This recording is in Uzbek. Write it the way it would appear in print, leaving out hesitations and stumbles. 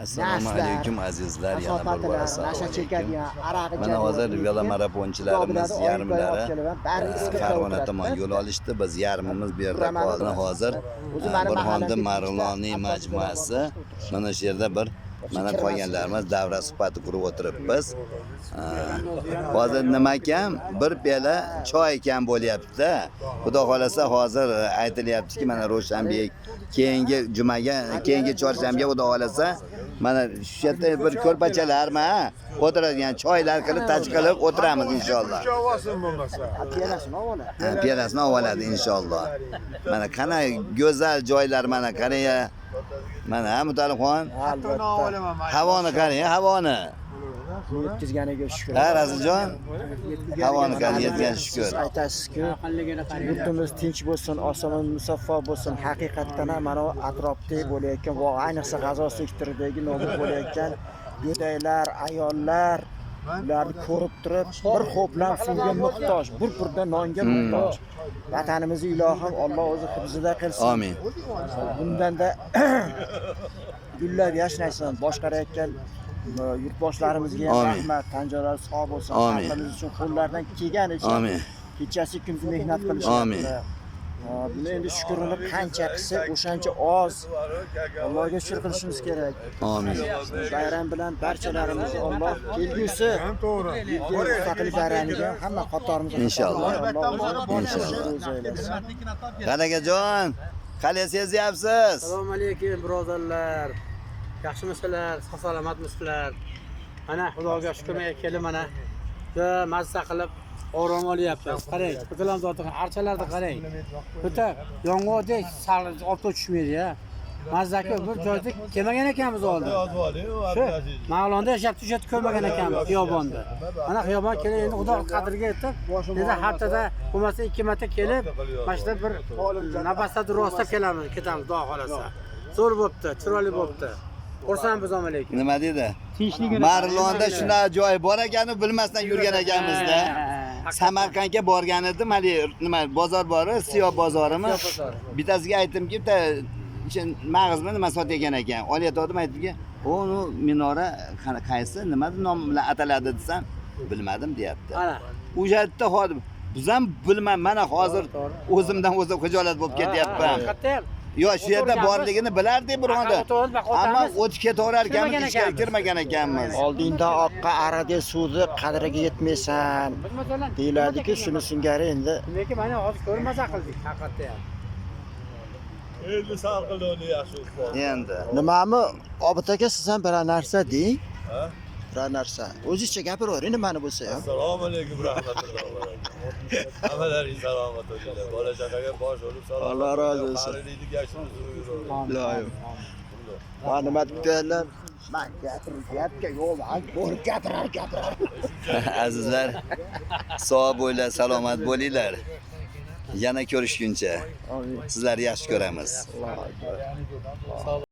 Assalomu Naslar, alaykum azizlar, yana bir bor kasofatilar, assalomu nasha alaykum. chekadigan, aroq Mana ichadigan, hozir lekin velomarafonchilarimiz xudo biladi, yarimlari oyim olib kelaman, bari iskirda Farg'ona o'tiradi. tomon yo'l olishdi. Biz yarmimiz bu yerda Turaman. qoldi. Hozir O'zi mani Burxonda mahallamda Marg'iloniy ikkita majmuasi mana shu yerda bir mana qolganlarimiz davra suhbati qurib o'tiribmiz. Hozir nima kam? Bir piyola choy kam bo'lyapti. Xudo xolasa hozir aytilyaptiki, mana Ro'shanbek keyingi jumaga, keyingi chorshanbaga xudo xolasa mana shu yerda bir ko'rpachalarmi, ha? O'tiradigan choylar qilib, taj qilib o'tiramiz inshaalloh. Olsin bo'lmasa. Piyolasini olib oladi. Ha, piyolasini olib oladi inshaalloh. Mana qanday go'zal joylar, mana qarang. Mana ha, Mutalibxon, Albatta. havoni qarang, havoni. Yetkazganiga shukur. Ha, Rasuljon? Havoni qarang, yetgan shukur. Siz aytasizku, yurtimiz tinch bo'lsin, osmon musaffo bo'lsin. Haqiqatdan ham mana bu atrofda bo'layotgan voqea, ayniqsa G'azo sektoridagi nobud bo'layotgan go'daklar, ayollar, ularni ko'rib turib, bir ho'plam suvga muhtoj, bir burda nonga muhtoj. Vatanimizni ilohim Alloh o'zi hifzida qilsin. Amin. Bundanda gullab yashnasin, boshqarayotgan yurtboshlarimizga ham Amin. rahmat, tan jonlari sog' bo'lsin. Amin. Xalqimiz uchun qo'llaridan kelganicha Amin. kechasi kunduzi mehnat qilishyapti. Amin. Buni endi shukrini qancha qilsak o'shancha oz. Allohga shukr qilishimiz kerak. Amin. Bayram bilan barchalarimizni Alloh kelgusi Ham to'g'ri. yilgi mustaqillik bayramiga hamma qatorimizni Inshaalloh. Alloh o'zi Inshaalloh. o'zi aylasin. Qalakajon, qalay sezyapsiz? Assalomu alaykum birodarlar. Yaxshimisizlar, sog' salomatmisizlar? Mana Xudoga shukr, men kelib mana juda mazza qilib orom olyapmiz. Qarang, ko'talamzotni archalarni qarang. Bitta yong'oqdek sal olib tushmaydi ya. Mazzaku bir joyda kelmagan ekanmiz oldin. Shu Mavlonda yashab tushadi ko'rmagan ekanmiz xiyobonda. Mana xiyobon kelib endi Xudo qadriga yetib, endi haftada bo'lmasa 2 marta kelib, mana shu yerda bir nafasda rostlab kelamiz, ketamiz Xudo xolasa. Zo'r bo'pti, chiroyli bo'pti. Xursandmiz alaykum. Nima dedi? Marg'ilonda shunaqa joy bor ekani bilmasdan yurgan ekanmizda. Samarqandga borgan edim, haligi nima bozor bor, Siyo bozorimi? Bittasiga aytdimki, bitta o'sha mag'izmi nima sotayotgan ekan. Olayotgandim aytdimki, "O, nu minora qaysi, nima nom bilan ataladi" desam, bilmadim deyapti. Ana. O'sha yerda hozir biz ham bilmam, mana hozir o'zimdan o'zim xijolat bo'lib ketyapman. Haqiqatda ham Yo, shu yerda O'tirganmiz. borligini bilardik bironda. O'tirib, Ammo o'tamiz. o'tib ketaverar ekanmiz, Kirmagan ichkari ekanmiz. kirmagan ekanmiz. Oldingda oqqa arada suvni qadriga yetmaysan Masalan, deyiladiku, shuni singari endi Lekin mana hozir ko'rib maza qildik haqiqatda ham. Endi sal qildi uni yaxshi o'tib. Endi. Nimami, Obid aka, siz ham biror narsa deng. Ha? Biror narsa. O'zingizcha gapiravering nimani bo'lsa ham. Assalomu alaykum rahmatullohi va barakatuh. Hammalaring salomat bo'linglar. Bola chaqaga bosh bo'lib salomat. Alloh rozi bo'lsin. Qarilikni yashirib yuraveradi. Ilohim. Va nima deb Man gapiryapti, yo'q, man ko'rib gapirar, gapirar. Azizlar, sog' bo'linglar, salomat bo'linglar. Yana ko'rishguncha. Amin. Sizlarni yaxshi ko'ramiz. Allohu akbar.